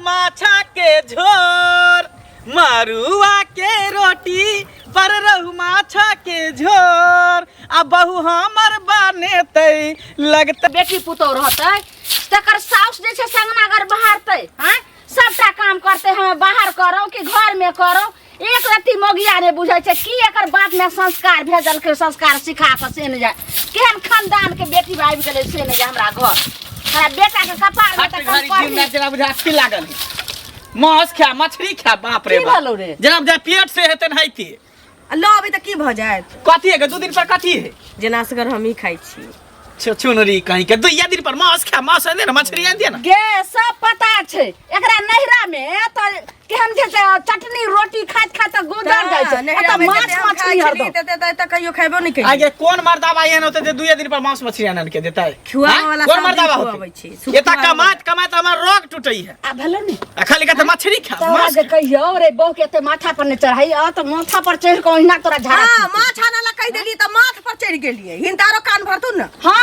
माछा के झोर, मरुआ के रोटी पर रहु माछा के झोर, आ बहु हमर बनेतै लगतै। बेटी पुतोह रहतै तकर साउस जे छै से अंगना घर बहारतै, हाँ सबटा काम करतै, हमें बाहर करो कि घर में करो, एक रत्ती मोगिया नहीं बुझै छै की एकर बाप में संस्कार भेजलकै, संस्कार सिखा कऽ से नहि जाय, केहन खानदान के बेटी आबि गेलै से नहि जाय। हमरा घर हमरा बेटा के कपार में हट तऽ घड़ी कम दिन पढ़ी। रात जेना बुझा अथी लागल है। मांस खा मछली खा, बाप रे की बाप। भेलौ रे? जेना बुझा पेट से हेतै नहाइते। आ लऽ अबै तऽ की भऽ जायत? कथी है गे? 2 दिन पर कथी है? जेना असगर हमही खाइ छी। छुछुनरी कहीं के, दुइया दिन पर मांस खा, मांस आन दे ना, मछली आन दे ना। गे सब पता छै, एकरा नैहरा में तऽ केहन छै से चटनी रोटी खाइत खाइत तऽ गुजर जाइ छै, नैहरा एतऽ में माछ जते हम मछली खाइ छली हरदम। तते तऽ एतऽ कहियो खेबो नहि केलियै। आगे कोन मर्दाबा एहन होते जे दुइये दिन पर मांस मछली आन के देतै? खुआबै आँय? वाला कोन सब दिन मर्दाबा होते? खुआबै छी, सुखुआ एतऽ वाला। कमाइत कमाइत हमर रोग टूटै है। आ भेलै ने। आ खाली कहते मछली खा, तोरा मांस जे खा। कहियौ रे बहू के एते माथा पर नहि चढ़ाई, आ तऽ माथा पर चढ़ि कऽ ओहिना तोरा झाड़ा हाँ, खींचतौ। माछ आने ला कहि देलियै तऽ माथ पर चढ़ि गेलियै, हिनकारो कान भरतु ने। हाँ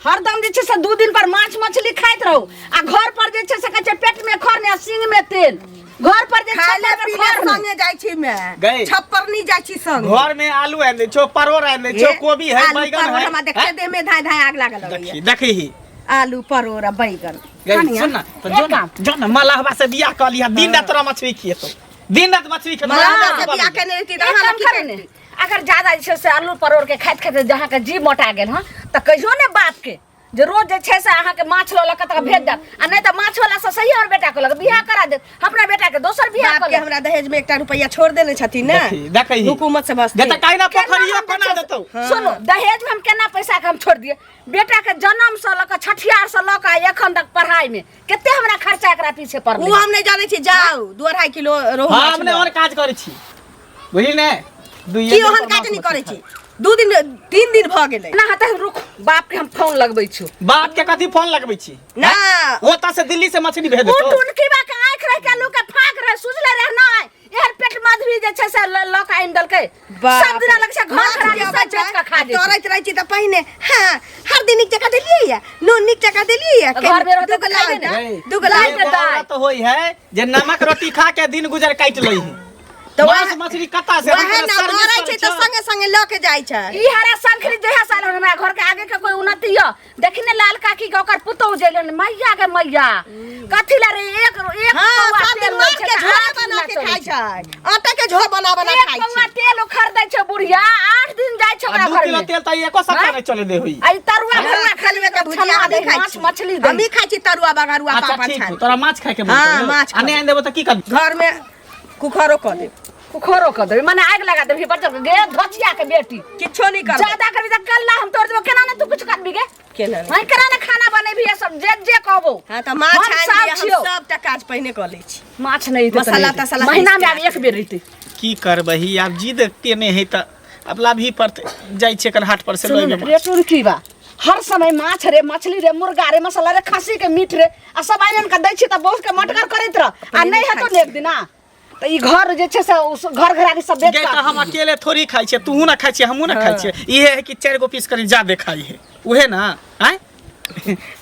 हरदम जे छै से 2 दिन पर माछ मछली खाइत रहू, आ घर पर जे छै से कहै छै पेट में खर ने आ सींग में तेल, घर पर जे खाय ले छप्पर पर पी ले खर ने। संगे जाइ छी मैं। गई। छप्पर नहीं जाइ छी संग। घर में आलू आन दे छो, परोड़ आन दे छो, ए, कोबी है, आलू बैगन परोड़ है। हमरा देखते हैं? देह में धाय धाय आग लागल लगैया। देखी देखी ही। आलू परोड़ आ बैगन। गई, कनिया, सुन ना तो एक जो ना काम। जो ना मलहवा से बियाह कर लिया, दिन रात तोरा मछली खिएतो, दिन रात मछली खेतो। मलहवा से बियाह केने रहिती तऽ एक अहाँ काम की करू ने, अगर ज्यादा जे छै से आलू परोड़ के खाइत खाइत जहाँके जी मोटा गेल हँ तऽ कहियो ने बाप के जे रोज जे छै से अहाँके माछ लऽ लऽ कऽ तऽ भेज देत, आ नहि तऽ माछ वाला से सही हमर बेटा के लग बियाह करा देत, अपना बेटा के दोसर बियाह बाप कऽ के लेत। हमरा दहेज में एकटा रुपया छोड़ देने छथिन ने। देखी देखी। हुकूमत से बस। जे तऽ काहे ना केना पोखरियो हम जे कोना छै से- देतौ? सुनू, दहेज में हम केना पैसा के हम छोड़ दिए? बेटा के जन्म से लऽ कऽ छठियार से लऽ कऽ एखन तक पढ़ाई में कते हमरा खर्चा एकरा पीछे पड़लै। ओ हम नहि जानै छी, जाउ 2-2.5 किलो रोहु हाँ माछ हम नहि लऽ ओहन काज करै छी, बुझली ने? दुइये की दिन ओहन पर काज माछ नहि करै मछली छी? 2 दिन 3 दिन भऽ गेलै। ना हते, रुक, बाप के हम फोन लगबै छी। बाप के कथी फोन लगबै छी? ना। ओतऽ से दिल्ली से मछली भेज ओ देतौ। टुनकी बा के आँखि रह के आलू के फाक रहे, सुझले रह नहीं, एहन पेट मधुरी जे छै से लऽ के आनि देलकै। सब दिना लग छै घर माछ घरारी जे सब अबै बेच छै, के खा आ जाइ छै। तरैत रहै छी तऽ पहिने हाँ हर दिन नीक जकाँ देलियै या नून नीक जकाँ देलियै या। घर में रहतै दूगो तऽ खैबे ने। लाउ, गई, दूगो लाउ। एगो औरत होई है जे नमक रोटी खा के दिन गुजर काटि लै है। तऽ मांस मछली कता से? वएह हम ने तोरा मरै सर्विस छै करै तऽ छौ। संगे संगे लऽ के जाइ छै। ई हरा संखरी जहिया साल हमरा घर के आगे के कोई उन्नति य, देखी ने लाल काकी के ओकर पुतोह जेलन, मैया के मैया कथी ला रे, एक एक हाँ पौआ सब तेल दिन लै माछ छै के तऽ झोर 8 बना दिना के चलै खाइ छै। छै, आटा के झोर बना बना एक खाइ पौआ छै। तेल खरीदै छै बुढ़िया, 8 दिन जाइ छै आ ओकरा 2 घर किलो में। तेल तऽ एको सप्ताह नहि चले दे होई। आ ई तरुआ भरुआ खलबे के भुजिया छना हमही दही, खाइ माछ छी। मछली दही। हमही खाइ छी तरुआ बघारुआ अच्छा पापड़ ठीक छानि। हौ, तोरा माछ खाय के मन हाँ, करौ? माछ आ नहि आनि देबो तऽ की करबी? घर में कुखरो कऽ देब। कुखोरो कऽ देबी, मने आगि लगा देबी बच्चा के, गे धचिया के बेटी। किछो नहि करबै। ज्यादा करबी तऽ कल्ला हम तोड़ देबो। केना ने तू किछु करबी गे? केना नहि? हम केना ने खाना बनेबी? ये सब जे जे कहबो। हाँ तऽ माछ हम आनि साफ दिअ, हम छियौ। सबटा काज पहिने कऽ लै छी। माछ नहि एतै तऽ मसाला नहि एतै। तसाला महीना में पीस आब एक बेर एतै। की करबही, आब जिद केने है तऽ आब लाभही पड़तै। जाइ छियै कन हाट पर से लऽ एबै रे माछ। टुनकी बा, हर समय माछ रे मछली रे मुर्गा रे मसाला रे खस्सी के मीट रे आ सब आनि आनि के दै छी तऽ बहुत के मटगर करैत रह, आ नहि हेतौ ने एक दिना तऽ ई घर जे छै से घर घरारी सब बेच गे कऽ तऽ हम अकेले थोड़ी खाइ छियै, तूहू ना खाइ छियै, हमहूँ ना खाइ छियै। इहे है कि चारि गो पीस कनि जादे खाइ है, उहे ना आँय।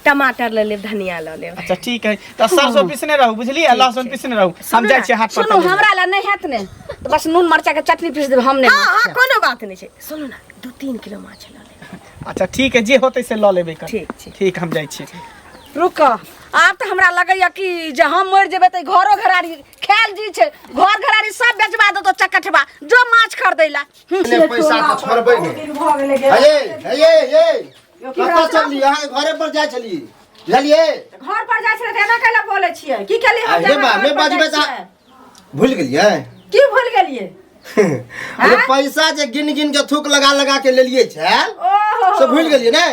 टमाटर लऽ लेब, धनिया लऽ लेब। अच्छा ठीक है, तऽ सरसों पीसने रहू, बुझलियै, लहसुन पीसने रहू, हम जाइ छियै हाट पर। सुनू, हमरा लए नहि हेत ने तऽ बस नून मरचा के चटनी पीस देब, हम नहि हाँ माछ हाँ खायब। कोनो बात नहि छै। सुनू ने, 2-3 किलो माछ लऽ लेब। अच्छा ठीक है, जे होतै से लऽ लेबै कन। ठीक छै। ठीक, हम जाइ छियै। रुक, आब तऽ हमरा लगैया कि जे हम मरि जेबै तऽ ई घरो घरारी खायल जी छै, घर घरारी सब बेचबा देतो चकठबा जो माछ खरीदै ला। ने पैसा तऽ छोड़बै नहि। दिन भऽ गेलै गे। हे हे हे, कतऽ चलली? अहाँके घरे पर जाइ छली, बुझलियै? घर पर जाइ छलै तऽ एना कैला बोलै छियै? की केलियै हम अरे जे अहाँ बा, घर नहि पर बजबै जाइ तऽ छियै? भूलि गेलियै? की भूल गेलियै? अरे पैसा जे गिन गिन के थूक लगा लगा के लेलियै छल ओहो से भूलि गेलियै ने?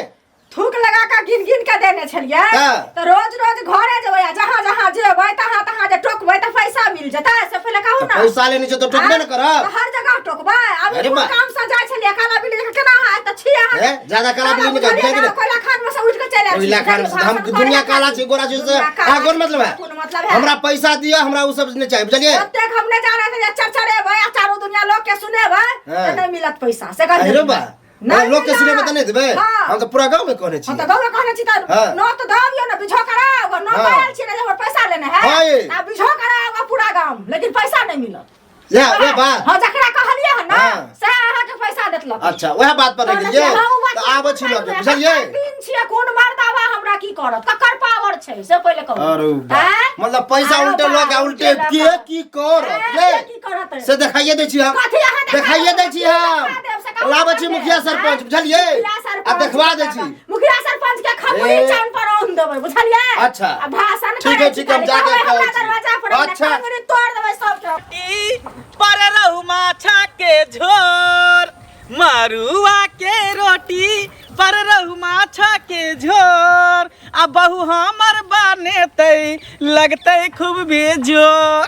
थूक लगा कऽ गिन गिन के देने छलियै हाँ। तऽ रोज रोज घरे जेबै आ जहाँ जहाँ जेबै तहाँ तहाँ जे टोकबै तऽ पैसा मिल जेतै, से पहिले कहू तऽ ने। पैसा लेने छै तऽ टोकबे ने तऽ करब। हर जगह टोकबै अभी? अरे कोन बा। काम से जाइ छलियै काला बिल्ली के? केना अहाँ एतऽ छी अहाँ? हे, ज्यादा काला बिल्ली नहि बुझलियै कहू, ने, कोयला खान में से उठि के चलि आयल छी। कोयला खान से हम भाषण दुनिया करै काला खातिर। छै गोरा छै से दुनिया काला अहाँ कोन मतलब है? कोन मतलब है? हमरा पैसा दिअ, हमरा उ सब नहि चाही, बुझलियै? ओतेक हम नहि जानै छियै, चरचरेबै आ चारू दुनिया लोक के सुनेबै हाँ। तऽ नहि मिलत पैसा, से कहि अरे देबै। बा, नहि लोक के मिलत। सुनेबै तऽ नहि देबै? हाँ। हम तऽ पूरा गाँव में कहने हम छी। तऽ गाँव में कहने छी तऽ हाँ। नौ तऽ दबियौ ने बिझो कराउ, नौ हाँ। तऽ आयल छी ने जे हमर पैसा लेने है। हाँ। हाँ ये। आ बुझो कराओ पूरा गाम लेकिन पैसा नहीं मिलत। वएह वएह बात। हाँ, जकरा कहलियै हन ना हाँ। से अहाँके पैसा देतलक। अच्छा वएह बात पर रहि गेलियै हाँ, उ बात तऽ आबै छी लऽ के, बुझलियै? दिन छियै, कोन मर्दाबा हमरा की करत, ककर पावर छै से पहिले कहू। अरे बा, आँय? मतलब पैसा अरे उल्टे बा, लऽ के उल्टे लऽ के के। की करत आँय, रे? के की करत? से देखाइए दै छी हम। कथी अहाँ देखा देखाइए दै छी हम। देखा देब, से कहाँ लाबै छी देखा मुखिया देब? सरपंच, आँय? बुझलियै? मुखिया सरपंच, आ देखवा दै छी। मुखिया सरपंच के खपुरी ए। चान पर औन देबै, बुझलियै? अच्छा। आ भाषण ठीक करै है, छी ठीक है, हम खाली, जाके कहबै कहै हमरा छी। दरवाजा पर औन, अच्छा। टांगरी तोड़ देबै सबके। ई पर रहु माछा के झोर, मरुआ के रोटी पर रहु माछा के झोर, आ बहु हमर बनेतै लगतै खूब बेजोर।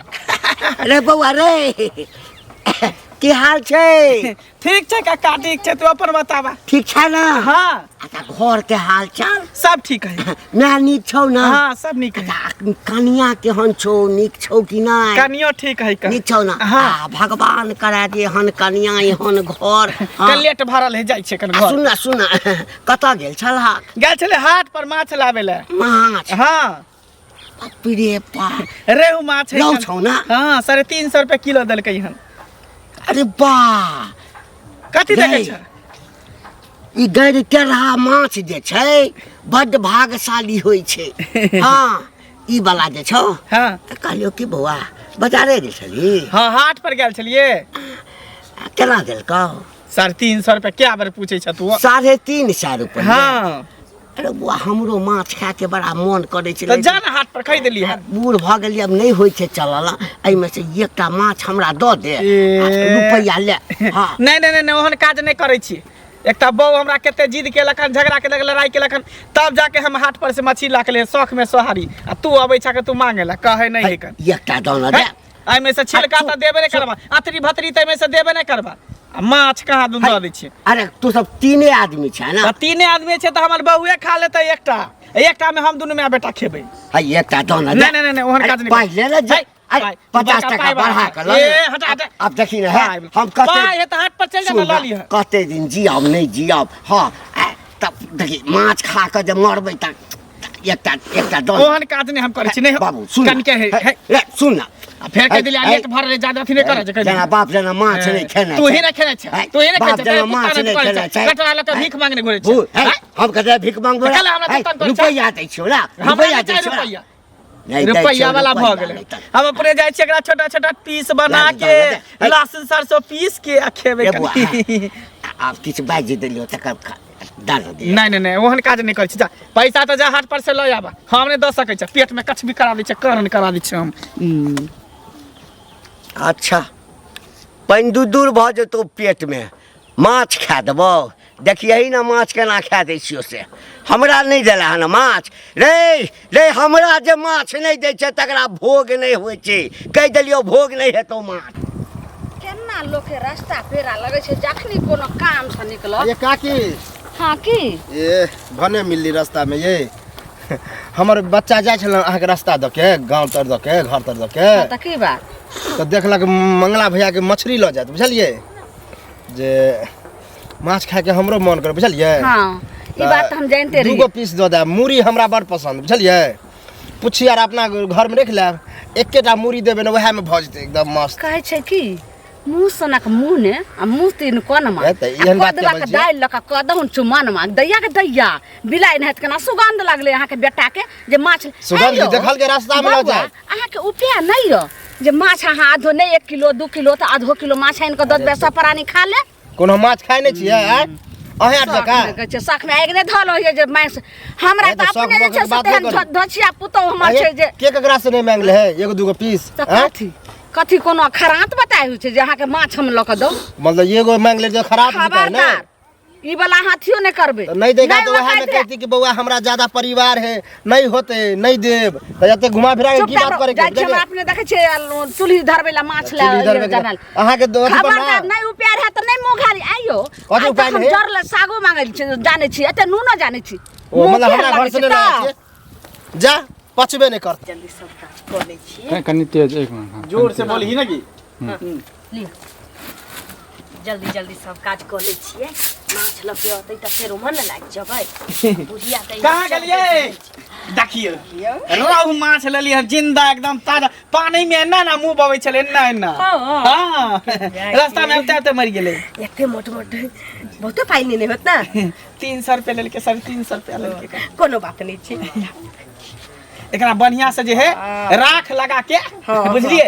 अरे बौआ रे, की हाल छै? ठीक छै काका, ठीक छै, तू अपन बताबा। ठीक छै ना? हाँ। अच्छा, घर के हाल चाल? सब ठीक है। माय नीक छौ ना? हाँ, सब नीक है। अच्छा, कनिया केहन छौ, नीक छौ कि नहि? कनियो ठीक है का। नीक छौ ना? हाँ। आ, भगवान करा जे हन कनिया एहन घर। हाँ। कलेट भरल है, जाइ छै कन आ, घर। सुन ना, सुन ना, कतऽ गेल छलहक? गेल छलै हाट पर माछ लाबै लए। माछ? हाँ। बाप रे बाप। रेहू माछ है लौ कन। छौ ना? हाँ, 350 रुपया किलो देलकै हन। अरे बा, कथी देखै गई। छै? ई गैर टेढ़ा माछ जे छै बड्ड भाग्यशाली होइ छै। हाँ, ई वाला जे छौ। हाँ। तऽ कहलियौ कि बौआ बाजारे गेल छली? हाँ, हाट पर गेल छलियै। आ, केना देलकौ? 350 रुपया। क्या बेर पूछै छ तू? 350 रुपया? हाँ। अरे बौआ, हमरो माछ खायके बड़ा मोन करै छै। तऽ जा ने हाट पर खरीद लिह। बूढ़ भऽ गेलियै, आब नहि होइ छै चलल। एहिमे से एकटा माछ हमरा दऽ दे, ए। आ रुपैआ ले। हाँ। नहि नहि नहि, ओहन काज नहि करै छी। एकटा बहू हमरा कते जिद केलक हन, झगड़ा केलक, लड़ाई केलक हन, तब जाके हम हाट पर से मछली ला के ले शौख में सोहारी, आ तू अबै छा के तू मांगे ला कहै नहि है कन। एकटा दऽ ने दे। एहिमे से छिलका तऽ देबे नहि करबा, अतरी भतरी तऽ एहिमे से देबे नहि करबा, आ माछ कहाँ दून दऽ दै छियै। अरे तू सब तीने आदमी छै ना? तऽ तीने आदमी छै तऽ हमर बहुए खा लेतै एकटा, एकटा में हम दुनू माय बेटा खेबै। है एकटा दऽ ने दे। नहीं नहीं नहीं, ओहन काज नहि। पाइ ले ले जे। है, अरे, पाइ, 50 बड़का टका पाइ वाला बढ़ा छै। के लऽ ले। ए, हटा, हटा। अब देखी ने, है, पाइ हम कते पाइ है तऽ हाट पर चलि जा ने, लऽ लिह। कते दिन जियब नहि जियब। हाँ, आ, तब देखी माछ खा के जे मरबै तऽ एकटा एकटा दऽ। ओहन काज नहि हम करै छी, नहि। बाबू सुन कनके है, है। रे, सुन ना। आ फेर कहि देलियै, लेट भर रहे, ज्यादा अथी नहि करै छै, कहि जेना देलियै। बाप जेना माछ नहि खेने तू ही नहि खेने छै, तू ही नहि बाप खेने छै, जेना माछ नहि खेने छै। कटरा लऽ कऽ भीख मांगने घुरै छै। है, हम कतऽ भीख मांगबै? कल हमरा है, तंग करै छै। रुपैआ दै छियौ ना, हमरा रुपैआ नहि दै चाही छियौ ना। रुपैआ। नहि दै रुपैआ छियौ, वाला भऽ रुपैआ गेलै। नहि तऽ। हम अपने जाइ छियै, एकरा छोटा छोटा पीस बना दे, के दे, दे। लहसुन सरसों पीस के आ खेबै ए बौआ, कनि। आब किछु बाजि देलियौ तकर दऽ दे। नहि नहि नहि, ओहन काज नहि करै छी। जा पैसा तऽ जा हाट पर से लऽ आबा, हम नहि दऽ सकै छी, पेट में कछ भी करा दै छै, करण करा दै छै हम। अच्छा, पानि दूर दूर भऽ जेतौ पेटमे, माछ खा देबौ। देखियही ने माछ केना खा दै छियौ, से हमरा नहि देला हन माछ। रे रे, हमरा जे माछ नहि दै छै तकरा भोग नहि होइ छै। कहि देलियौ, भोग नहि हेतौ माछ। केना लोक के रास्ता पेड़ा लगै छै जखनी कोनो काम से निकलत। ये काकी। हाँ की? ए भने मिलली रास्ता में। ये हमर बच्चा जाइ छल अहाँके रास्ता दऽ के, गाँव तर दऽ के, घर तर दऽ के। हाँ, तऽ की बात? तऽ देखलक मंगला भैया के मछली लऽ जायत, बुझलियै? जे माछ खायके हमरो मन कर, बुझलियै? हाँ, ई बात तऽ हम जानते रही। दूगो पीस दऽ देब। मूड़ी हमरा बड़ पसन्द, बुझलियै? पुछी आर अपना घरमे राखि लेब, एकेटा मूड़ी देबै ने, उएहमे भऽ जेतै एकदम मस्त। कहै छै कि मुँह सनक मुँह ने आ मुँह तीन कोनमा। ए, तऽ एहन बात कदवा के के बजियौ। दालि लऽ कऽ कदहुन चुमनमा दैया के दैया बिलाइ नहत केना सुगंध लगलै अहाँके बेटा के जे माछ। सुगंध आइयो, देखल के रास्ता मे लऽ बौआ, जायत। अहाँके उपाय नहि यऽ जे माछ अहाँ आधो नहि, 1 किलो 2 किलो तऽ आधो किलो माछ आनि कऽ दऽ देबै, सब प्राणी खा ले। कोनो माछ खाइ नहि छियै आँय? अहें आर शौख जकाँ मे कहै छै, शौख मे आगि नहि धऽ होइए जे माछ हमरा। ए, तऽ तऽ शौख अपने जे भऽ छै के से बात नहि तेहन करू। धोछिया पुतोहु हमर अरे, छै जे के ककरा से नहि मांगले है एगो दूगो पीस? तऽ आँय? कथी कथी कोनो खरात बताय होइ छै जे अहाँके माछ हम लऽ कऽ दऊ? मतलब एगो मांगले जे खराब बिकाय ने? खबरदार, ई वाला हाथियो नहि करबै। तऽ नहि देगा नहि तऽ वएह में ओकाइत रहे। कहती कि बौआ हमरा ज्यादा परिवार है, नहीं होते, नहीं देब। तऽ एते घुमा फिरा के की चुपचाप बात करे के? जाइ छी, हमरा अपने देखै छियै चूल्ही धरबै ला माछ चूल्ही ला धरबै के जानल। अहाँके अथी पर ना? खबरदार, नहि उपाय रहत तऽ नहि मुँह घारी आइयो। कथी आइ तक उपाय हम नहि? जर ला सागो मांगै छी, जानै छी, एते नूनो जानै छी। ओ मुँह मतलब केहन हमरा घर लागै से छै नहि लाबै तऽ? छियै। जा पचबे नहि करत। जल्दी सब काज कऽ लै छियै। कनि तेज, एक मिनट। हाँ, जोर से बोलही ना की। लिअ, जल्दी जल्दी सब काज कऽ लै छियै। माछ लऽ के अतै तऽ फेर उम्हर ने लागि जेबै बुढ़िया तऽ कहाँ गेलियै देखियौ रोहु माछ लेलियै हन जिंदा एकदम ताजा पानी में एना ना मुंह बबै छलै एना एना हाँ रास्ता में आबते आबते मरि गेलै एते मोट मोट बहुते पाइ लेने होत ना 300 रुपया लेलकै 350 रुपया लेलकै कोनो बात नहीं छै एकरा बढ़िया से जे है राख लगा के बुझलिए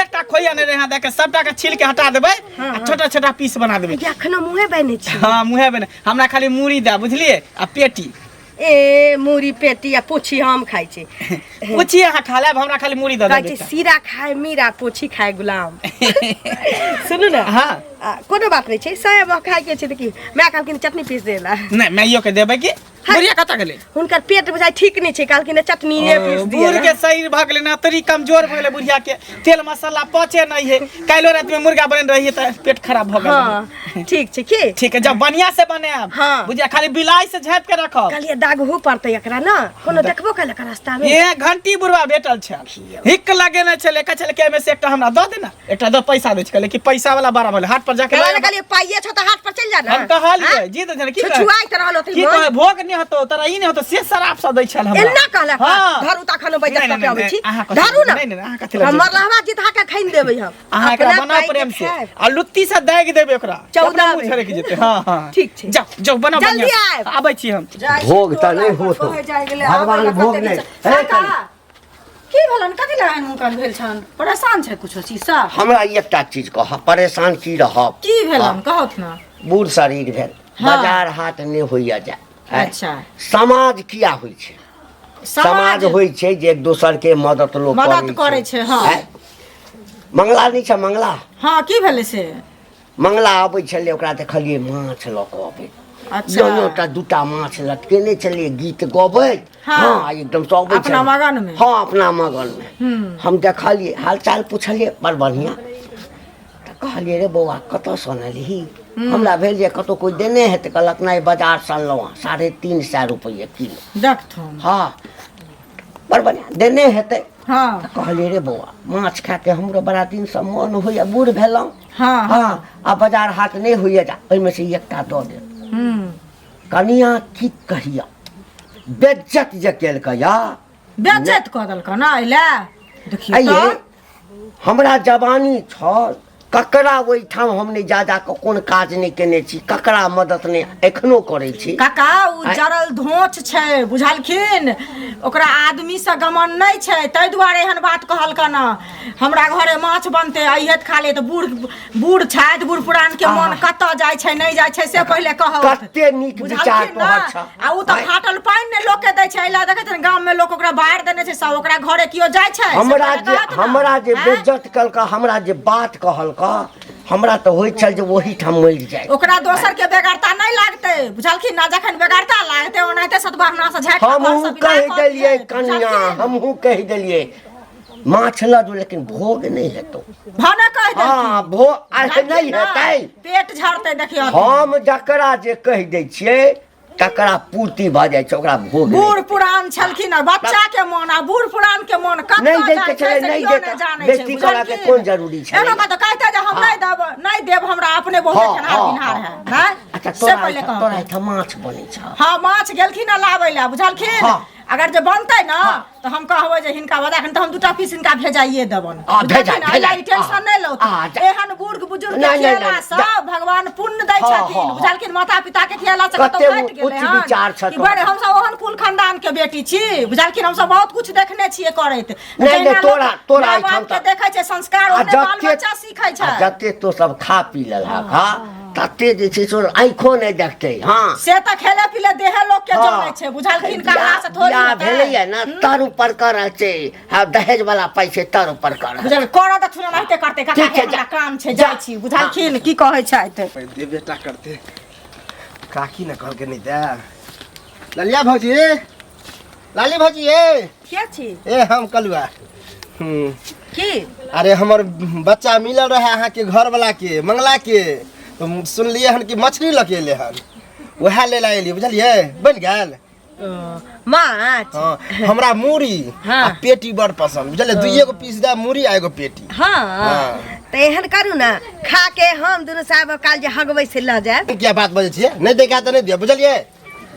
एकटा खोइया नहीं रहे दे के सबटा के छील के हटा देबै आ छोटा छोटा पीस बना देबै ये अखनो मुँहे बने छी हाँ मुँहे बने हमरा खाली मूड़ी दे बुझलिए आ पेटी ए मूड़ी पेटी आ पोछी हम खाइ छी पूछी अहाँ खा लेब हमरा खाली मूड़ी दऽ कहै देब छै सीरा खाए मीरा पोछी खाए गुलाम सुनू ने हाँ आ, कोनो बात नहीं छै सब खाए के छै तऽ की माय कहलखिन चटनी पीस देला नहीं माइयो के देबै की बुढ़िया कतऽ गेलै हुनकर पेट बुझाइ ठीक नहि छै कहलखिन चटनी पीस दिअ बूढ़ के शरीर भऽ गेलै ना तरी कमजोर भऽ गेलै बुढ़िया के तेल मसाला पचे नहीं है काल्हिो रात में मुर्गा बन रही है तऽ पेट खराब भऽ गेल हाँ ठीक छै की ठीक है जब बढ़िया से बनायब हाँ। बुझिया खाली बिलाई से झाँप के रखब कहलियै दागहो पड़तै एकरा ने कोनो देखबो केलक रास्ता में ए घंटी बुढ़वा भेटल छल हिक लगेने छलै कहै छलै कि एहिमे से एकटा हमरा दऽ देना एकटा दऽ पैसा दै छै कहलै कि पैसा वाला बड़ा भेलै हाट पर जाके कहला लऽ ने कहलियै पाइए छौ तऽ हाट पर चलि जा ने हम कहलियै जी तऽ की कहै? छुछुआइत रहल होतै की मन। कहै भोग नहि होतौ तोरा ई नहि होतौ से शराब सब दै छल हमरा एना कहलक हाँ। धरू त अखन बैजत नहि, कऽ नहि, अबै नहि, छी अहाँ कथी- धरू ने नहि, नहि, अहाँ कथी लए हम जेबै? मरलहवा जिता के खाइन देबै हम अहाँ एकरा अपना बनाउ पाइ के प्रेम से खायब। आ लुत्ती से दागि देबै ओकरा 14 अपना मुँह बेर। झरकि जेतै हँ हँ ठीक छै। जाउ जाउ बनाउ जल्दी बढ़िआँ से। आयब। आबै छी हम भोग तऽ नहि होतो भगवान भोग नहि हे कनि, की भेलन कथी लए एहन हुनकर भेल छन परेशान छै कुछो चीज सँ हमरा एकटा चीज कह परेशान की रहब की भेलन कहत ना बूढ़ शरीर भेल हाँ। बाजार हाट नहि होइया जाय आँय? अच्छा। समाज किया होइ छै समाज होइ छै जे एक दोसर के मदद लोक मदद करै छै, हाँ। आँय? मंगला नहि छै मंगला हँ की भेलै से मंगला अबै छलै ओकरा देखलियै माछ लऽ कऽ अबैत अच्छा दोनोटा दूटा माछ लटकेने छलियै गीत गबैत हाँ। हाँ एकदम से अबै अपना छलै। मगनमे। हाँ अपना मगनमे हम देखलियै हालचाल पुछलियै बड़ बढ़िआँ तऽ कहलियै रे बौआ कतऽसँ अनलही हमरा भेल जे कतहु कोइ देने हेतै कहलक नहि बाजारसँ अनलहुँ हँ 350 रुपैए किलो देखथुन हाँ बड़ बढ़िआँ देने हेतै हाँ तऽ कहलियै रे बौआ माछ खाके हमरो बड़ा दिनसँ मन होइए बूढ़ भेलहुँ हाँ हाँ आ बाजार हाट नहि होइए जा ओहिमे से एकटा दऽ देत हम्म कनिया की कहिया बेज्जत जे केलकै या बेज्जत कऽ देलक ना एला देखियौ आइये तऽ हमरा जवानी छल ककरा ओहिठाम हम नहि जा जा कऽ कोन काज नहि केने छी ककरा मदद नहि एखनो करै छी काका ओ जरल धोच छै बुझलखिन ओकरा आदमी से गमन नहि छै ताहि दुआरे एहन बात कहलकन हमरा घरे माछ बनते अइहे खा ले तऽ बूढ़ बूढ़ छथि बूढ़ पुरान के मन कतऽ जाइ छै नहि जाइ छै से पहिले कहौ कते नीक विचार बुझलखिन तोहर ने छह आ ओ तऽ फाटल पानि ने लोक के दै छै एहि लए देखै छै ने गाम में लोक ओकरा बाहर देने छै सब ओकरा घरे केओ जाइ छै से हमरा पहिले जे कहत ने। हमरा जे आँय? बेज्जत केलका हमरा जे बात कहलका हमरा तऽ होइत छल जे ओहीठाम मरि जाय ओकरा दोसर के बेगरता नहि लागतै बुझलखिन ना जखन बेगरता लागतै ओनाहिते सतबहना से झाँकि कऽ घर हमहूँ से विदा कहि कऽ देलियै दियै, कनिया बुझलखिन? हमहूँ कहि देलियै माछ लऽ जो लेकिन भोग नहि हेतौ भने कहि देलखिन हाँ भोग अरे नहि बुझलखिन ना? हेतै पेट झड़तै देखियौ हम जकरा जे कहि दै छियै तकरा पूर्ति भऽ जाइ छै ओकरा भोग नहि। बूढ़ पुरान छलखिन आ बच्चा के मन आ बूढ़ पुरान के मन कतऽ नहि दै के जाइ छै छलै, से नहि केओ देता। नहि जानै छै बेइज्जती करऽ के बुझलखिन? कोन जरूरी छलै? एना कऽ तऽ कहते जे हम हाँ। नहि देब नहि देब हमरा अपने बहुत हाँ, खेनहार हाँ, पिनहार हाँ। है नहि अच्छा से तोरा पहिले एहिठाम- तोरा कहब एहिठाम माछ बनै छ हाँ माछ गेलखिन हँ लाबै लए बुझलखिन हाँ। अगर जे बनतै ने तऽ हम कहबै जे हिनका बता तऽ हम दूटा पीस हिनका भेजाइए देबनि आ, भेजा, बुझलखिन? एहि भेजा। लए ई टेंशन आ, नहि लौथ आ, जा। एहन बूढ़ बुजुर्ग के नहि, नहि, खियेला नहि, सँ जा। भगवान पुण्य दै हाँ, छथिन हाँ, हाँ। बुझलखिन माता पिता के खियेला सँ कतौ कते घटि गेलै उच्च हन विचार छह कि तोहर। बड़े हमसब ओहन कुल खानदान के बेटी छी बुझलखिन हमसब बहुत कुछ देखने छियै करैत नहि, जहिना लोक तोरा- तोरा माय एहिठाम बाप के तऽ- देखै छै संस्कार आ ओहने बाल जते बच्चा सीखै आ छै जते तो सब खा पी लेलहक हँ तते जे छै से आँखो नहि देखतै हँ से तऽ खेले पीले देहे लोक के हाँ। जमै छै बुझलखिन कहला से थोड़ी बियाह हेतै। भेलैया ने तर ऊपर कर छै हँ दहेज वाला पैसे तर ऊपर कर बुझल करऽ तऽ थोड़ा एनाहिते करतै काका ठीक छै, हे, हमरा जा। काम छै जा। जाइ छी बुझलखिन की कहै छथि देबे टा करते काकी ने कहलकै नहि दे ललिया भौजी लाली भौजी ए के छी ए हम कलुआ हम्म की अरे हमर बच्चा मिलल रहे अहाँके घरवला के मंगला के तो सुनलियै हन कि मछली लऽ के एलै हन वएह ले ला एलियै बुझलियै बनि गेल माछ हाँ हमरा मूड़ी हाँ। आ पेटी बड़ पसंद बुझलियै दुइए गो पीस दे मूड़ी आ एगो पेटी हाँ हाँ। तऽ एहन करू ने खा के हम दुनू साहब काल जे हगबै से लऽ जायब। क्या बात बजै छियै? नहि दैके तऽ नहि दिअ, बुझलियै?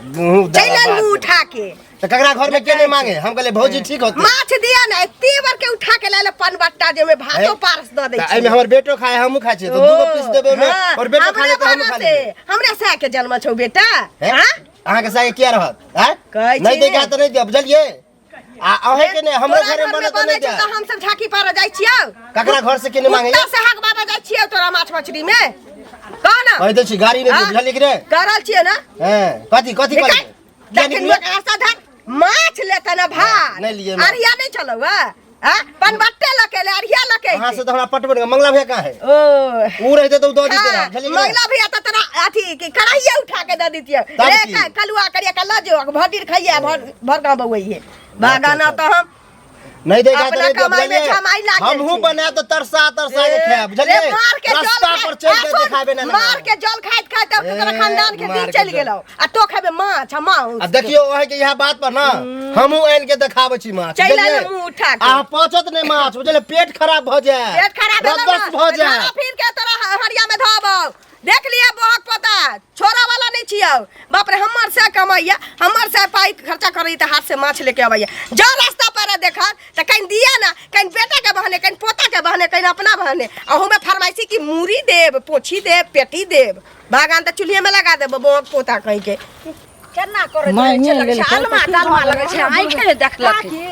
मुँह चलि दाबा आयल मुँह बात। उठा के। तऽ ककरा घर में के नहीं मांगे? हम कहले भौजी ठीक होते। माछ दिया ना, एते बार के उठा के लाले पनबट्टा जे में भातो हे? पारस द दै तऽ छी। एहिमे हमर बेटो खाए, हमहूँ खाइ छियै, तऽ दूगो पीस देबै ओहिमे, हाँ, और बेटो खा हमरे लेतै, हमहूँ खा भरोसे, लेबै। हमरा साया के जन्म छौ बेटा। हे? हाँ? अहाँके साया किया रहत? आँय? कहै छी नहि दैके ने। तऽ नहि दिअ, बुझलियै? आ अहें के नहि, हमरो तोरा घरे घरमे बनत तऽ बनै नहि छौ दिअ। तऽ हमसब झाँकी पार जाइ छियौ। ककरा घर से के नहि मांगे? कुत्ता से हक बाबा जाइ छियौ तोरा माछ मछली में। कह ना। कहि दै छी गाड़ी नहि दिअ, हाँ? बुझलियै कि नहि? करल छियै ना? हेँ, कथी कथी निकाल। कहलियै? किया दक्षिण निकलियै? के रास्ता धर। माछ लेता ना भात। नहि लियै माछ। अरिया नहीं चलौ आ? आ? पनबट्टे लके ले, अरिया लके अहाँ से तऽ हमरा पटबे नहि, मंगला भैया कहाँ है? ओ। ऊ रहिते तऽ ऊ दऽ दिते हाँ, रहए, बुझलियै कि नहि? मंगला भैया तऽ तोरा अथी की कढ़ाइये उठा के दऽ दितियै। तब रे की? कलुआ करिया के लऽ जो, भर दिन खाइये, भर भर गाँव बौआइये। बागाना तऽ हम नहीं देगा तो अपना नहीं दिया, कमाई में बुझलियै? झमाई लागल हमहूँ छी। बना तो तरसा तरसा के खायब, रे बुझलियै? मार के जल रास्ता खाइत- पर चलि आ के सुन, देखाबे ना मार के जल खाइत खाइत तब तोरा ए, खानदान के मार दिन के चलि जल। गेलौ आ तो खेबे माछ आ माउस। आ देखियौ अहाँ के इएह बात पर ना हमहूँ आनि के देखाबै छी माछ, चलि बुझलियै? आयल मुँह उठा के। अहाँ पचत नहि माछ, बुझलियै? पेट खराब भऽ जायत, पेट खराब भेलौ रदस ना, भऽ जायत। घाना फिर के तोरा हरिया में धोबौ। देख लिया बहक पता छोड़ा वाला नहीं छियौ। बाप रे, हमर से कमाइया, हमर से पाई खर्चा करई त हाथ से माछ लेके अबैया। जो रास्ता पर देखत त कहीं दिया ना, कहीं बेटा के बहाने, कहीं पोता के बहाने, कहीं अपना बहाने। आ हमें फरमाइशी की मूरी देब, पोछी देब, पेटी देब, बागान त चूल्हे में लगा देब बहक पोता कहीं के। केना करैत रहै मांगे छै, लगै छै लेलकै अलमा तऽ की डालमा भऽ लगै छै, गेलै? आँखि नहि देखलक। काकी।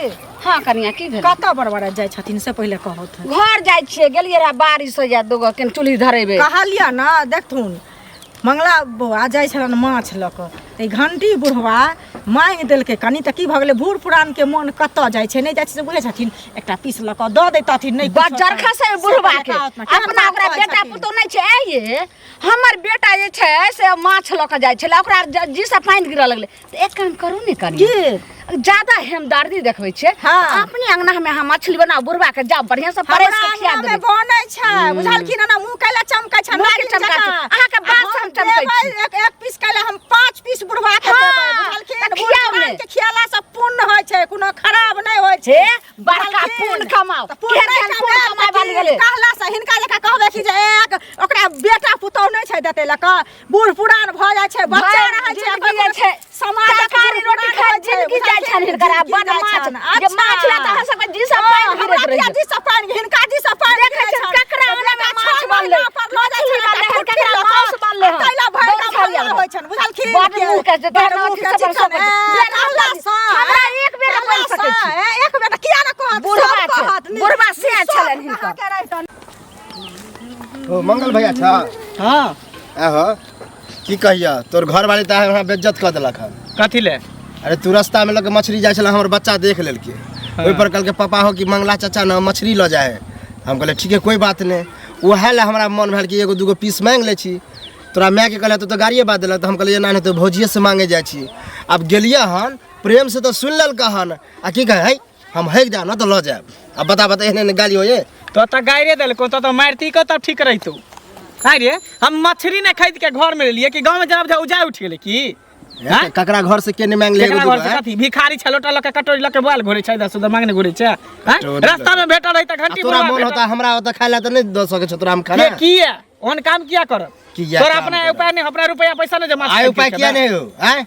हँ कनिया, की भेल? कतऽ बड़बड़ा जाइ छथिन से पहिले कहौथ। घर जाइ छियै, गेलियै रहे बारिश होइया, दूगो केन चूल्ही धरेबै। कहलियै ने, देखथुन मंगला बौआ जाइ छलनि माछ लऽ कऽ, तऽ ई घंटी बुढ़वा माँगि देलकै कनि, तऽ की भऽ गेलै? बूढ़ पुरानके मोन कतऽ जाइ छै, नहि जाइ छै से बुझै छथिन, एकटा पीस लऽ कऽ दऽ दैतथिन। नहि किछो तऽ। बजरखा से से बुढ़वा पहिले के कहौथ ने, केहन अपना बात ओकरा कहै बेटा छथिन? पुतोह नहि छै। आइये हमर बेटा जे छै से माछ लऽ कऽ जाइ छलै, ओकरा जी से पानि गिरऽ लगलै। तऽ एक काम करू ने कनी, की? ज्यादा हेमदर्दी देखबै छियै, हाँ। अपने अंगना में अहाँ मछली बनाउ, बुढ़वा के जाउ बढ़िया से परसि हमरा के खिया अंगना में देबै। बनै छै, बुझलखिन? ना मुंह कैला चमकै छै, मुँह के नागिन चमका छै। जकाँ। अहाँके बात से हम चमकै देबै, छी। एक एक पीस कैला हम 5 पीस बुढ़वा के हाँ, देबै, बुझलखिन? तऽ बूढ़ खियाउ ने। पुरान के खियाला से पुण्य होइ छै, कोनो खराब नहि होइ छै। हे, बड़का बुझलखिन? पुण्य कमाउ। तऽ पुण्य केहन नहि केहन पुण्य कमाएब कमाय तऽ वाली की? गेलै। कहला से हिनका जकाँ कहबै कि जे एक ओकरा बेटा पुतोह नहि छै देतै लऽ कऽ, बूढ़ पुरान भऽ जाइ छै, बच्चा भरि रहै छै, जिंदगी अपन जे छै, समाजक तरकारी बूढ़ रोटी पुरान खाइत होइ छै, जिंदगी जाइ छनि बुझलखिन? हिनकर, आ जिंदगी बड्ड जाइ माछ, छनि। जे अच्छा। माछ लए तऽ अहाँ सबके जी सब हँ, पानि हमरा गिरैत रहै किया छै। जी सब पानि, हिनका जी सब पानि देखै गिरै छियनि छनि। ककरा तऽ अंगना मे बेटा माछ छओ बनलै, महीना पर लऽ जाइ मछली छनि, बनलै एकटा हन, ककरा कुट्टी लऽ मांस कऽ, बनलै हन। आ ताहि लए भरि बड़ गाम छाड़िया हल्ला होइ छनि, बुझलखिन? बड़ मुँह के जे बड़ तहन मुँह के अथी सब चिकन, सब ए, बेना कहला सँ, हमरा एक बेर कहला बोलि सकै सँ, छी। ए, एक बेर किया ने कहत? बुढ़वा सब छै, कहत, बुढ़वा से सब छलनि हिनकर। अहाँके रहितनि। ओ मंगल भैया छ? हाँ। आहो की कहिया, तोर घर वाली तऽ हमरा बेइज्जत कऽ देलक हन। कथी ले? अरे तू रास्ता में लग मछली जाइ छला, हमर बच्चा देख लेलकै। ओहि पर कहलकै पापा हो कि मंगला चाचा न मछली लऽ जाइ है। हम कहलियै ठीक है, कोई बात नहीं। उएह लए हमरा मन भेल कि एगो दूगो पीस माँगि लै छी। तोरा मायके कहलियै तो तऽ गाड़िए बात देलक, तऽ हम कहलियै एना नहि तऽ भौजिएसँ माँगे जाइ छी। आब गेलियै हन, प्रेमसँ तऽ सुनि लेलकै हन, आ की कहै है, हम हेक जायब न तऽ लऽ जायब। आब बता बता, एहन एहन गाली होइए? तो तऽ गाड़िए देलको, तो तऽ मारती को तब ठीक रहितो। आइ रे, हम मछली नहि खरीद के घर में लेलियै कि गाँव में जब उजाइ उठि गेलै की? हैं? ककरा घर से के नहीं मांग ले? केकरा घर से कथी? भिखारी छै, लोटा लऽ के कटोरी लऽ के बोआल घुरै छै, इधर से उधर मांगने घुरै छै, हैं? कटोरी लऽ रास्ता में भेटल रही तऽ घंटी तोरा बुढ़वा मन भेटल। होता हमरा ओतऽ खाय ला तऽ नहीं दऽ सकै छौ तोरा हम खाना। के किया ओहन काम किया करब? किया तोरा काम अपना करब? उपाय नहीं, अपना रुपया पैसा नहीं जमा आय उपाय किया नहीं हो? आय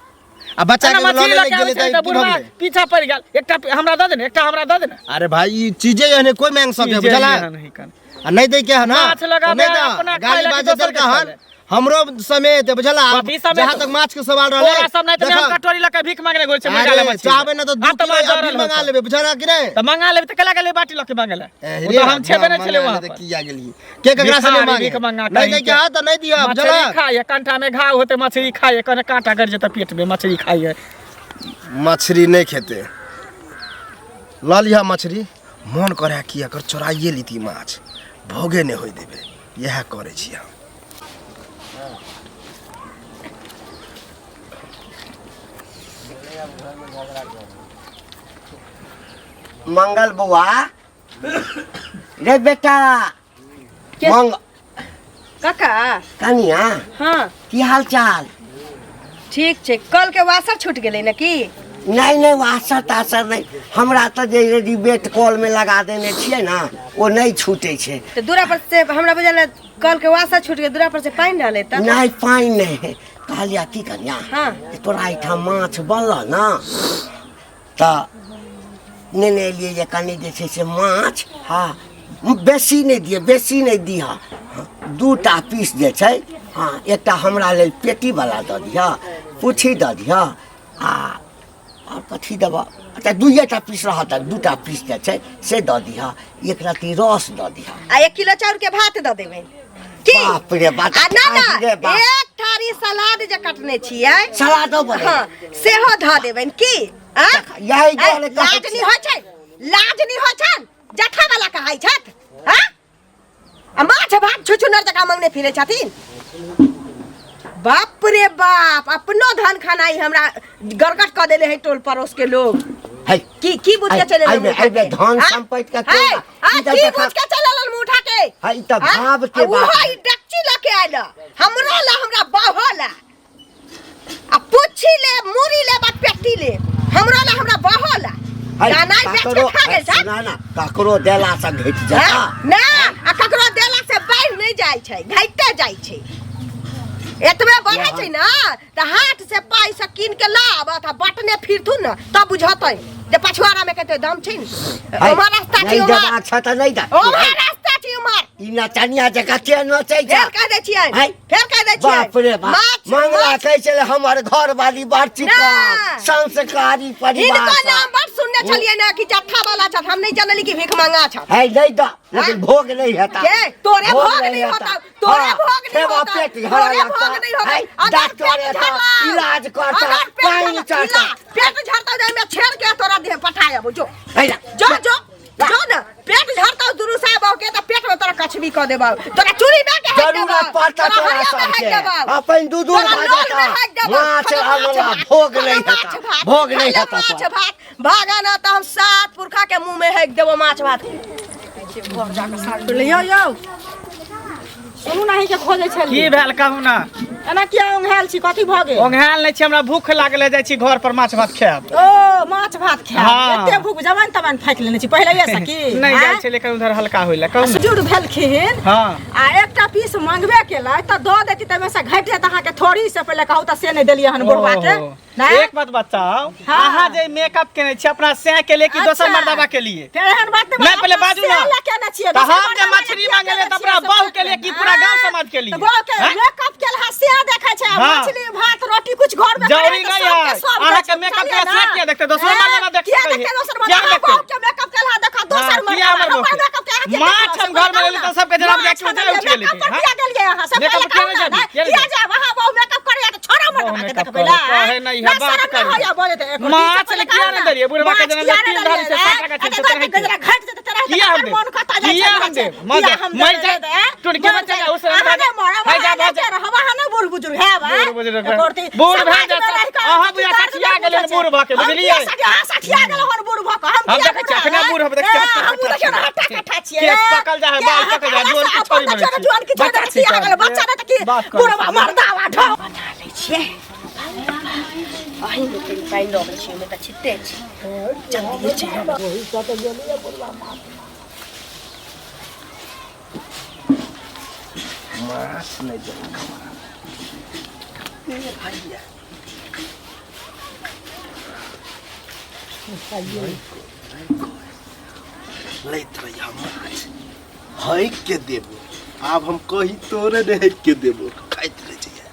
आ बच्चा एना के लऽ मछली ले लऽ के गेलै आबै छै तऽ तऽ की भऽ बुढ़वा गेलै? पीछा पड़ि गेल, एकटा हमरा दऽ दे ने, एकटा हमरा दऽ दे ने। अरे भाई, ई चीजे एहने कोई मांग सके चीजे बुझला? एहन ही कन। आ नहीं दै के हन माछ लगाबे, नहीं दऽ। अपना खाय गाली ला कि बाजे दोसर के देलका हन खाय ला? हमरो समेत बुझला? कथी समेत? जहाँ तक माछ के सवाल रहलै, तोरा सब नहीं तऽ हम देखऽ। कटोरी लऽ के भीख मांगने गेल छै, मुर्गा अरे ले मछली। चाहबै ना तऽ दू आब तऽ किलो माछ अभी जरल मंगा होतौ। लेबै, बुझला कि नहीं? तऽ मंगा लेबै तऽ केला गेलै बाटी लऽ के मांगे ला? ए, ओ रे तऽ हम छेबे नहि मंगा छलै लेबै वहाँ तऽ पर। किया गेलियै? के ककरा से नहीं भिखारी मांगे? भीख मंगा नहीं कहीं दै के के। हा तऽ नहीं दिअ, मछली बुझला? खाइए, कंठा में घाव होते मछली खाइए, कने कांटा गड़ जेतै पेट में, मछली खाइए। मछली नहीं खेते, लऽ लिह मछली। मन करे कि एकर चोराइए लीती माछ, भोगे नहीं होय देबै, इएह करै छी हम। मंगल बौआ रे बेटा मंग काका। कनिया। हाँ। की हाल चाल? ठीक छै। कल के वासर छूट गेलै ने की? नहि नहि, वासर तासर नहि, हमरा तऽ जे रेडीमेड कलमे लगा देने छियै ने ओ नहि छूटै छै। तऽ दूरा पर से हमरा बुझल कल के वासा छूट गेल, दूरा पर से पानि रहलै तऽ? नहि पानि नहि। कहलियै की कनिया, हाँ। तोरा एहिठाम माछ बनल ने तऽ नेने एलियै जे कनि जे छै से माछ, हँ बेसी नहि दिअ, बेसी नहि दिहऽ, 2टा पीस जे छै, हँ एकटा हमरा लेल पेटीवला दऽ दिहऽ, पूछी दऽ दिहऽ, आ आओर कथी देबऽ, अच्छा 2टा पीस रहत, 2टा पीस जे छै से दऽ दिहऽ, 1 रत्ती रस दऽ दिहऽ, आ 1 किलो चाउर के भात दऽ देबै। की? बाप रे बाप, आ ना ना, रे बाप। 1 थारी सलाद जे कटने छियै, सलादो बनेबै। हाँ, सेहो धऽ देबनि की? आ? यही दुआरे कहै लाज छी। नहि होइ छै, लाज नहि होइ छनि, जठा वाला कहै छथि, हाँ? आ माछ भात छुछुनर जकाँ मंगने फिरै छथिन। बाप रे बाप, अपनो धन खानाई हमरा गरगट कऽ देले है टोल पड़ोस के लोग। है। की की बुझ के चले एहिमे एहिमे धन संपत्ति के है, कोन- आ, ई तऽ की देखा- बुझ के चलल मुँह उठा के? है, ई तऽ हाँ? भाव के आ बात उहो है। ई डेकची लऽ के आयल हमरा ला, हमरा बाहो ला, आ पुच्छी ले, मुरी ले, बा पेटी ले, हमरा ला, हमरा बाहो ला। है, गाना बेच के ककरो खा गेल छथि। ना ना, ककरो देला से घटि जेता। हाँ? ना, आ ककरो देला से बढ़ि नहि जाइ छै, घटिते जाइ छै। एतबे बढ़ै छै ने तऽ हाथ से पाइ से कीन के लाबत आ बटने फिरथुन ने तब बुझतै जे पछुआरा में कते दम छै ने। है, ओम्हर रास्ता छै, नहि ओम्हर देबाक छै तऽ नहि दे। ओम्हर रास्ता छै, ओम्हर। ई नचनिया जकाँ के नचै छै? फेर कह दै छियै, है? फेर कह दै छियै। बाप रे बाप, माछ, मंगला माछ। कहै छलै हमर घरवाली बड़ चिकन ना। संस्कारी परिवार हिनको सँ। नाम बड़ सुनने छलियै ने कि जत्था वाला छथि, हम नहि जानली कि भीख मंगा छथि। है नहि दऽ, लेकिन भोग नहि हेता। के? तोरे भोग नहि हेता। होता, तोरे हाँ, भोग नहीं खेबा होता, पेट झड़ा तोरे लगता। भोग नहीं होता। है, अगर डॉक्टर पेट एता, झड़ला, इलाज करता, अगर पेट पानि झड़ला, चढ़ता। ला, पेट झड़ता जाय में छेड़ के तोरा देह पठाय अबो, जो। है ना? जो, जो, जो ना, पेट झड़ता दुनू साहब के त पेट में तोरा कछबी क देबौ, तोरा चूड़ी में के हाथ देबौ, जरूरत पड़ता तोरा तोरा हरिया में हाथ सबके। देबौ, अपन दू दूर तोरा भऽ लोल जेता। में हाथ देबौ, माछ खाली माछ आनला, भात, भोग खाली नहि माछ हेता, भात, भोग नहि खाली हेता माछ तोरा। भात, भागा ना त हम 7 पुरखा के मुंह में हेक देबो माछ भात। यौ यौ, सुनू नाही के खोजै छली। की भेल कहू ना? एना किया ओंघायल छी, कथी भऽ गेल? ओंघायल नहि छी, हमरा भूख लागल है, जाइ छी घर पर माछ भात खायब। ओ माछ भात खायब? हाँ। एते भूख जवान तवान फाकि लेने छी पहिले से की? नहि आँय? जाइ छै लेकिन उधर हल्का होइला कहू ना। सुजुर भेलखिन। हाँ। आ एकटा पीस मंगबे केलै तऽ दऽ देती तऽ ओहिमे से घटि जायत अहाँके थोड़ी, से पहिले कहू तऽ से नहि देलियै हन बुढ़वा के। ओहो। नहि? एक बात बताओ, हाँ। अहाँ जे मेकअप केने छी अपना सैं के लिए कि दोसर अच्छा। मर्दाबा के लिए? फेर एहन बात नहि, पहिले अपना बाजू ना। सैं लए केने छियै, तऽ दोसर हम जे मर्दाबा मछली के मंगेलियै केने तऽ अपना छियै, बहू के लिए कि पूरा गाँव समाज के लिए? तऽ बहू के हैं? मेकअप केल हा से देखै छै, आ हाँ। मछली भात रोटी कुछ घर में जरूरी करै तऽ नहि सबके है। सब अहाँके दै छै, मेकअप बुझलियै केला से ना? किया देखतै? दोसर हैं? मर्दाबा देखतै किया कहियै? देखतै दोसर किया मर्दाबा? देखतै? बहू के मेकअप केल हा देखा, दोसर हाँ, किया मर्दाबा, हमर बहू हमर के? मेकअप के अहाँ किया माछ देखबै? हम घर में लेली तऽ सबके जनाब माछ जाके हम उठे उठि गेलै। मेकअप पर हाँ? किया गेलियै अहाँ? सब मेकअप पहिले किया कहू नहि ना, जाबी? किया नहि किया जाबी? जाब? अहाँ बहू मेकअप करैया तऽ छोड़ा बहू मर्दाबा के मेकअप देखबै ला, करै, कहै नहि है, ना बात शरम नहि करै। होइया बजैत, एको माछ चीज से ले किया पहिले नहि कहू देलियै? बुढ़बा के ना। जेना माछ किया तीन नहि धारी से देलियै? सात टाका अच्छा, छै, तेनाहिते। गजरा घटि जेतै, तेनाहिते किया हम हमर देब? मोन कतऽ जाइ छै, किया हम जाइ छै? देब? मर किया जाए, हम मर देबै? जाए। हैं? टुटके मर बच्चा जाए। उस अहाँ समय नहि मरब, है जा, अहाँ भऽ नहि जाए। रहब, अहाँ नहि बूढ़ बुजुर्ग हैब, हैं? बूढ़ बुजुर्ग एको रत्ती बूढ़ भए समाजमे जाए, रहि कऽ अहाँ अथी बुझा दर्द सठिया नहि गेलियै बुझै बूढ़ भऽ के, हम बुझलियै? किया सठिया, अहाँ सठिया गेलहुँ हन बूढ़ भऽ कऽ, हम हम किया देखै छियै, बूढ़ अखने हैब? बूढ़ हेबै, देखै छियै, हैं? हमहूँ हट्टा देखियौ ने, कट्ठा हट्टा कट्ठा छियै। केस पकल जाइ है, के बाल अहाँ पकल जाइ है, कहला जुआन से के अपन छोरी बनै देखियौ ने, छै। जुआन के छोरी बच्चा बनै छी छै, अहाँ बच्चा नहि तऽ की बात करै बुढ़वा छी। मर्दावा ढौ। बना लै छियै, अहीमे कनि पानि दऽ दै छियै, ओहिमे तऽ छिटे छै, जल्दिए चलि आबै। माछ नहि देलक हमरा। ए भैया। लैत रहिया माछ, हइक के देबो, आब हम कही तोरे ने हइक के देबो, खाइत रह जइया।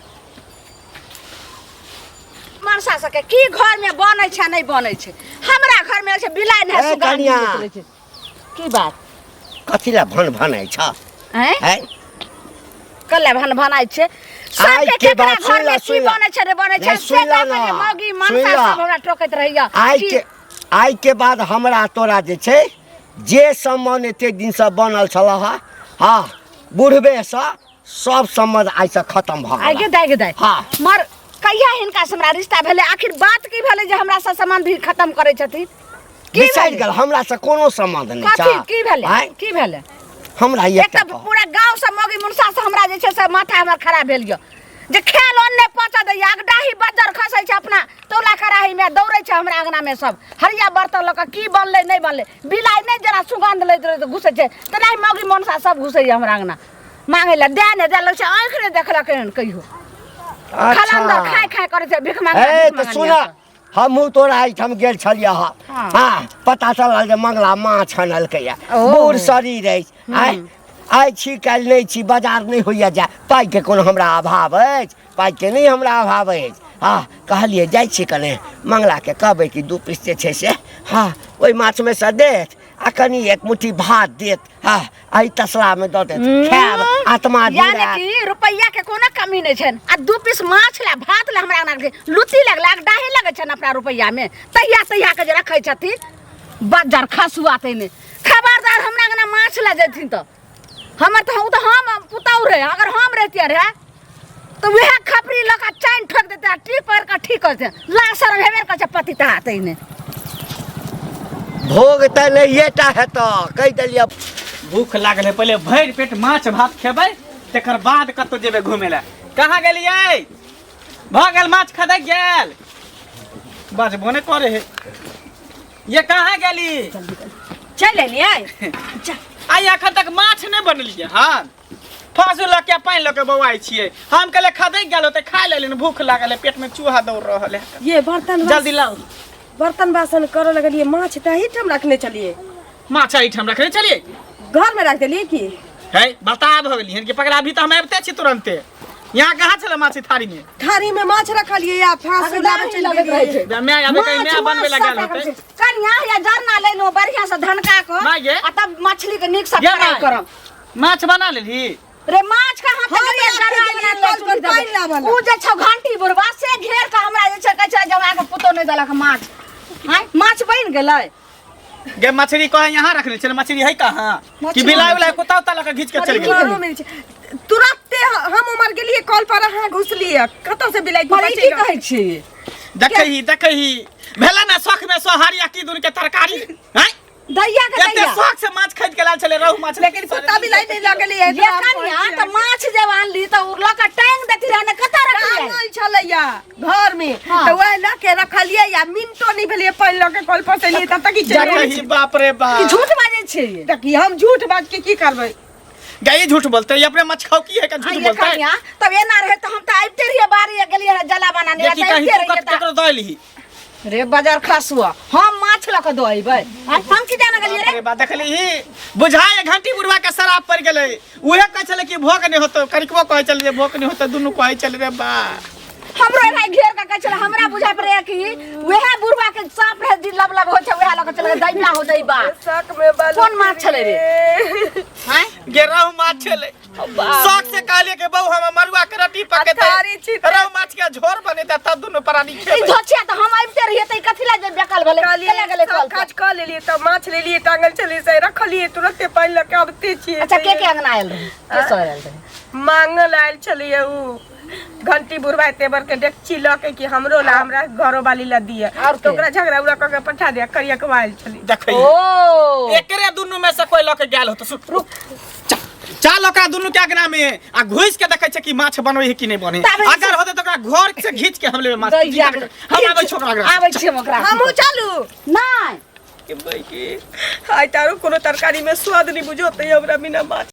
मनसा सबके की घर में बनै छै नहि बनै छै? हमरा घर में छै बिलाइ नहि ए, सुगा कनिया। निकलै छै। की बात? कथी लए भन भनाइ छ? हैं? हैं? कल्ले भन भनाइ छै? आइ सबके के केकरा बात घर सुनि में ला, की सुनि ला। बनै छै रे बनै छै? नहीं, से सुनि ला देखै ना, जे मौगी सुनि मनसा ला। सब हमरा टोकैत रहैया। आइ की? के, आइ के बाद हमरा तोरा जे छै जे सम्बन्ध एते दिनसँ बनल छल हँ, हँ बुढ़बेसँ सब सम्बन्ध आइसँ खतम भऽ आइ गेल। गे दाइ, गे दाइ। हाँ। मर कहिया हिनका से हमरा रिश्ता भेलै? आखिर बात की भेलै जे हमरा से सम्बन्ध ही खतम करै छथिन? की बिसरि भेलै? गेल, हमरा से कोनो सम्बन्ध नहि कथी छै। की भेलै? आँय? की भेलै? हमरा एक एकटा तऽ कहू। पूरा गाँव से मौगी मुनसा से हमरा जे छै से माथा हमर खराब भेल यऽ। जे खेल ओन्ने पचा दैया अगडाही बज्जर खसै छै अपना तौला कड़ाही में दौड़ै छै हमरा अंगना में सब हरिया बर्तन लऽ कऽ की बनलै नहि बनलै बिलाइ नहि जेना सुगंध लैत रहै तऽ घुसै छै तेनाही मौगी मनसा सब घुसैया हमरा अंगना मांगै लए दए नहि दए लगै छै आँखि नहि देखलक एहन कहियो खलंदर खाय खाय करै छै भीख मांगा ए तऽ सुन हमहूँ तोरा एहिठाम गेल छलियै हँ हाँ। हाँ पता चलल जे मंगला माछ अनलकैया ओ। बूढ़ शरीर अछि आइ आइ छी काल्हि नहि छी बाजार नहि होइए जाय पाइके कोनो हमरा अभाव अछि पाइके नहि हमरा अभाव अछि हँ कहलियै जाइ छी कने मंगलाके कहबै कि दू पीस जे छै से हँ ओहि माछमे सँ देत आ कनि एक मुट्ठी भात देत हँ एहि तसलामे दऽ देत खायब आत्मा यानी जुड़ायत। कि रुपैया के कोनो कमी नहीं छनि आ दू पीस माछ ला भात ला हमरा अंगना के लुत्ती लगला डाही लगै छनि अपना रुपैया में तहिया तहिया के जे रखै छथिन बज्जर खसुआ तैने खबरदार हमरा अंगना माछ ला जेथिन तऽ हमर तऽ ओ तऽ हम पुतहु रहे अगर हम रहतियै रहे तऽ वएह खपरी लऽ कऽ चानि ठोकि देतै आ टी पकड़ि कऽ ठीक करतै ला शरम हेबे करै छै पतिता तैने भोग तऽ नहिए टा हेतऽ कहि देलियै। भूख लागल है, पहिले भरि पेट माछ भात खेबै तकर बाद कतौ जेबै घूमे लए। कहाँ गेलियै? भऽ गेल माछ खदकि गेल, बजबो नहि करे है। ये कहाँ गेली? चलि एलियै। आइ एखन तक माछ नहि बनेलियै हन, फांसू लऽ के पानि लऽ के बौआइ छियै। हम कहले खदकि गेल होतै, खा लेली। भूख लागल है, पेट में चूहा दौड़ रहल है। ये बर्तन जल्दी लाउ। बर्तन बासन करऽ लगलियै, माछ तऽ एहिठाम रखने छलियै। माछ एहिठाम रखने छलियै? घर में रख देलियै की? है बता भऽ गेली हन कि पकड़ा। अभी तऽ हम आबिते छी तुरन्ते। यहाँ कहाँ छलै माछ थारी में? थारी में माछ रखलियै या फांसू लाबे चलि लगैत रहै गेलियै। छै। मैं आबे कहीं मैं बनबे लगा होतै। कनिया या जरना लेलहुँ बढ़िया से धनका कऽ माय गे। आ तब मछली के नीक से ये फ्राई माय। करब। माछ बना लेलही रे माछ का हम हाँ, तऽ रे, जरना राखि बना देलियै, कल पर पानि लाबऽ उ जे छौ घंटी बुढ़वा से घेर के हमरा जे छै कहै छै जे हमरा के पुतोह नहि देलक माछ। आँय, माछ बनि गेलै? गे मछली कहे यहाँ रखने छलै, मछली है कहाँ? कि मछली बिलाई उलाई कुत्ता उत्ता लऽ के घीच के चलि गेलै? घरो में छै। तुरते हम उमर गेलियै कल पर, अहाँ घुसलियै कतऽ से बिलाई पर ई की कहै छी? देखही देखही भेलै ने शौख में सोहारी आ की दुन के तरकारी हैं। दैया के एते दैया शौख से माछ खरीद के लाल छलै रहु माछ, लेकिन कुत्ता बिलाई नहि लगलियै। ये कनिया तऽ माछ जे आनली तऽ उ लऽ कऽ टांगि देती रहै ने, कतऽ रखलियै? टांगल छलैया घर में। हाँ। तऽ वएह लऽ के रखलियै या मिनटो नहि भेलियै पानि लऽ के कल पर से एलियै तब तक ई चलि गेलै। देखही बाप रे की बाप। झूठ बाजै छियै? देखी हम झूठ बाज के की करबै? गई झूठ बोलते, ये अपने मछ खाओ की है का झूठ आ ये बोलते। कनिया तब एना रहै तऽ हम तऽ आबिते रहियै बाड़ी गेलियै रहै जला बनाने। देखी तऽ कहीं आबिते तू रहियै कत तऽ केकरो दऽ एलही? रे बाजार खसुआ, हम माछ लऽ कऽ दऽ अयबै? आँय, हम की जाने गेलियै रे? अरे बा देखली ही बुझाय घंटी बुढ़वा के शराब पड़ गेलै। उहे कहै छलै कि भोग नहि होतौ, करिकबो कहै छलै जे भोग नहि होतौ, दुनू कहै छलै रे बा। हमरो एना घेर के कहै छलै। हमरा बुझाय पड़ै कि वएह बुढ़वा के साँप रहे जे लब लब होइ छै, वएह लऽ कऽ चल दैबा हो दैबा। शक में बालू कोन माछ छलै रे? आँय गे रहु माछ छलै। शौक से कहलियै कि बहू हम मरुआ के रोटी पकेतै, थारी छी। रहु माछ के झोर बनेतै तब दुनू प्राणी ई खेबै। धोछिया तऽ हम आबिते रहियै तऽ ई कथी लए जे बेकल भेलै? कहलियै केला गेलै सब कल पर? काज कऽ लेलियै तब माछ लेलियै, टांगल छलियै से रखलियै, तुरते पानि लऽ के अबिते छियै। अच्छा, के के अंगना आयल रहै, के सब आयल रहै? मांगल आयल छलैया उ घंटी बुढ़वा एते बड़ के डेकची लऽ के कि हमरो ला हमरा घरो वाली ला दिए। और तऽ के? ओकरा झगड़ा उगड़ा कऽ के पठा दिया। करियकवा आयल छलै। देखै ओ एकरे दुनू में से कोई लऽ के गेल होतौ। सुन रुक, चल ओकरा दुनू के अंगना में आ घुसि के देखै छै कि माछ बनबै है कि नहि बनै। ताबे अगर होतै तऽ ओकरा घर से घीच के हम लेबै माछ। दैया हम आबै छी ओकरा अंगना। आबै छियै हम ओकरा। हमहूँ चलू? नहि। के भाई के आइ तारो कोनो तरकारी में स्वाद नहीं बुझोते हमरा बिना माछ।